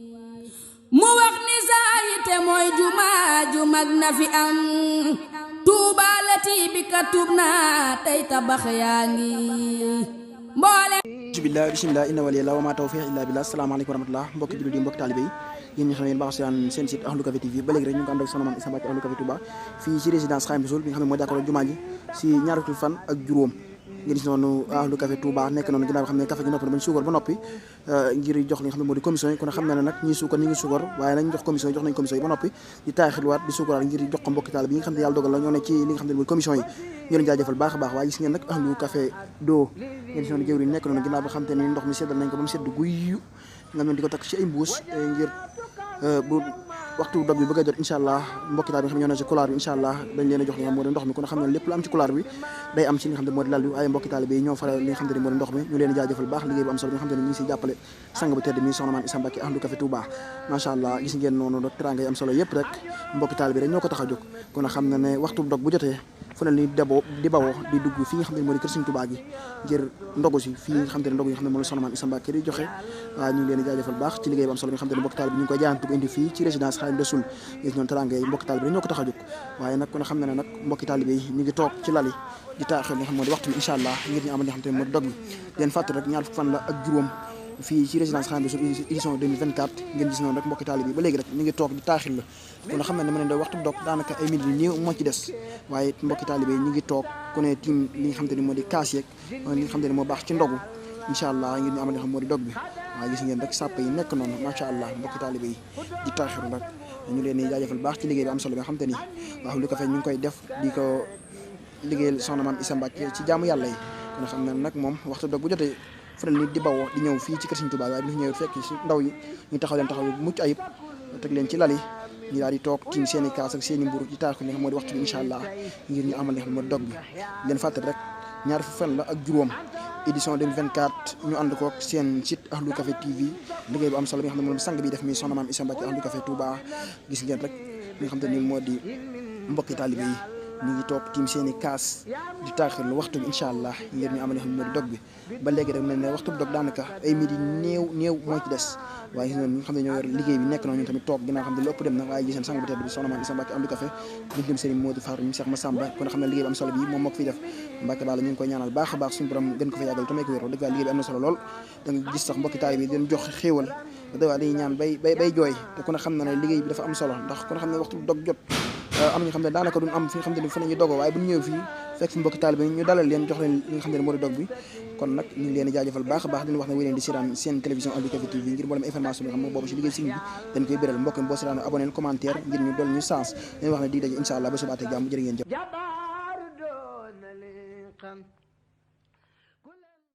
mu wax ni saayite mooy jumaa ju mag na fi am Tuuba lati bi ka tub na tey tabax yaa ngi mboole bismillah inna waliyallah wa ma tawfiq illa billah asalaamaaleykum wa rahmatullah mbokki jullit yi mbokki taalibe yi yéen ñi xam ne yéen baax seen site Ahlu Café TV ba léegi rek ñu ngi ko ànd ak soxna Mame Issa Mbacké Ahlu Café Touba fii ci résidence Khadim Rassoul bi nga xam ne moo jàkkaarloo jumaa ji si ñaar fukki fan ak juróom ngeen gis noonu Ahlu Café Touba nekk noonu ginnaaw xam ne café gi noppi na bañ suukar ba noppi ngir jox li nga xam ne moo di commission yi kon xam na ne nag ñii suukar ñi ngi suukar waaye nañ jox commission yi jox nañ commission yi ba noppi di taaxilwaat di suukaraat ngir jox ko mbokki taal bi nga xam ne yàlla dogal la ñoo ne ci li nga xam ne mooy commission yi ñu leen jaajëfal baax a baax waaye gis ngeen nag Ahlu Café doo ngeen gis noonu jëwri nekk noonu ginnaaw ba xam te ni ndox mi seddal nañ ko ba mu sedd guy nga noonu di ko takk ci ay mbuus ngir bu waxtu dog bi bëgg a jot incha allah mbokki taal bi nga xam ne ñoo ne ci couloir bi incha allah dañ leen a jox li nga xam moo di ndox mi kon xam ne lépp lu am ci couloir bi day am ci li nga xam ne moo di lal bi waaye mbokki taal bi ñoo faral li nga xam ne moo di ndox mi ñu leen jaajëfal baax liggéey bu am solo bi nga xam ne ñu ngi siy jàppale sang bu tedd mi soxna Mame Issa Mbacké Ahlu Café Touba macha allah gis ngeen noonu rek teranga yi am solo yëpp rek mbokki taal bi rek ñoo ko tax a jóg kon xam na ne waxtu dog bu jotee fu ne ni di bawoo di dugg fii nga xam ne moo di kër Sëriñ Touba gi ngir ndogu si fii nga xam ne ndogu yi nga xam ne moom la soxna Mame Issa Mbacké di joxe waaye ñu ngi leen di jaajëfal baax ci liggéey bu am solo bi nga xam ne mbokki taal bi ñu ngi koy jaayante ko indi fii ci résidence Khadim Rassoul gis noonu teranga yi mbokki taal bi rek ñoo ko tax a jóg waaye nag kon xam na ne nag mbokki taal bi ñu ngi toog ci lali di taaxal li nga xam moo di waxtu bi incha allah ngir ñu amal li nga xam ne moo di dog bi leen fàttali rek ñaar fukki fan la ak juróom fii ci résidence Khadim Rassoul édition 2024 ngeen gis noonu rek mbokki taalibe bi ba léegi rek ñu ngi toog di taaxil la kon xam ne ma leen doon waxtu dog daanaka ay minutes yu néew moo ci des waaye mbokki taalibe ñu ngi toog ku ne tiim li nga xam te ni moo di kaas yeeg li nga xam te ni moo baax ci ndogu incha allah ngir ñu amal li nga xam moo di dog bi waaye gis ngeen rek sàpp yi nekk noonu macha allah mbokki taalibe yi di taaxilu rek ñu leen di jaajëfal baax ci liggéey bi am solo bi nga xam te ni Ahlu Café ñu ngi koy def di ko liggéeyal soxna Mame Issa Mbacké ci jaamu yàlla yi kon xam ne nag moom waxtu dog bu jotee faral nit di bawoo di ñëw fii ci kër Sëriñ Touba waaye bi ñu ñëwee fekk ci ndaw yi ñu taxaw leen taxaw mucc ayib teg leen ci lal yi ñu daal di toog tiim seen i kaas ak seen i mburu di taaxu li nga xam moo di waxtu bi incha allah ngir ñu amal li nga xam moo di dog bi leen fàttali rek ñaar fukki fan la ak juróom édition 2024 ñu ànd ko ak seen site Ahlu Café TV liggéey bu am solo bi nga xam ne moom sang bi def mi soxna Mame Issa Mbacké Ahlu Café Touba gis ngeen rek li nga xam te ni moo di mbokki taalibe yi ñu ngi toog tiim seen i kaas di taaxir lu waxtu bi incha allah ngir ñu amal xam ne moo di dog bi ba léegi rek mel ne waxtu bi dog daanaka ay midi néew moo ci des waaye gis ngeen ñi nga xam ne ñoo yor liggéey bi nekk noonu ñun tamit toog ginnaaw xam ne lu ëpp dem na waaye gis ngeen sang bu tedd bi soxna Mame Issa Mbacké Ahlu Café ñu dem sëriñ moo di faar ñu Cheikh Massamba kon xam ne liggéey bi am solo bi moom moo ko fiy def Mbacké Balla ñu ngi koy ñaanal baax a baax suñu borom gën ko fa yàggal tamay ko wér dëgg liggéey bi am na solo lool da nga gis sax mbokki taay bi leen jox xéewal da dañuy ñaan bay jooy te ku ne xam na ne liggéey bi dafa am solo ndax ku ne xam ne waxtu dog jot am ñu xam ne daanaka duñ am fi nga xam ne fu ne ñu dogoo waaye bu ñu ñëw fii fekk fi mbokki taalibe ñu dalal leen jox leen li nga xam ne moo di dog bi kon nag ñu ngi leen di jaajëfal baax a baax dañu wax ne wéy leen di seetaan seen télévision Ahlu Café TV ngir mboolem information bi nga xam ne boobu si liggéey sëriñ bi dañ koy béral mbokk boo seetaan abonné commentaire ngir ñu dool ñu sens dañu wax ne di daje incha allah ba subaate jàmm jërë ngeen jëf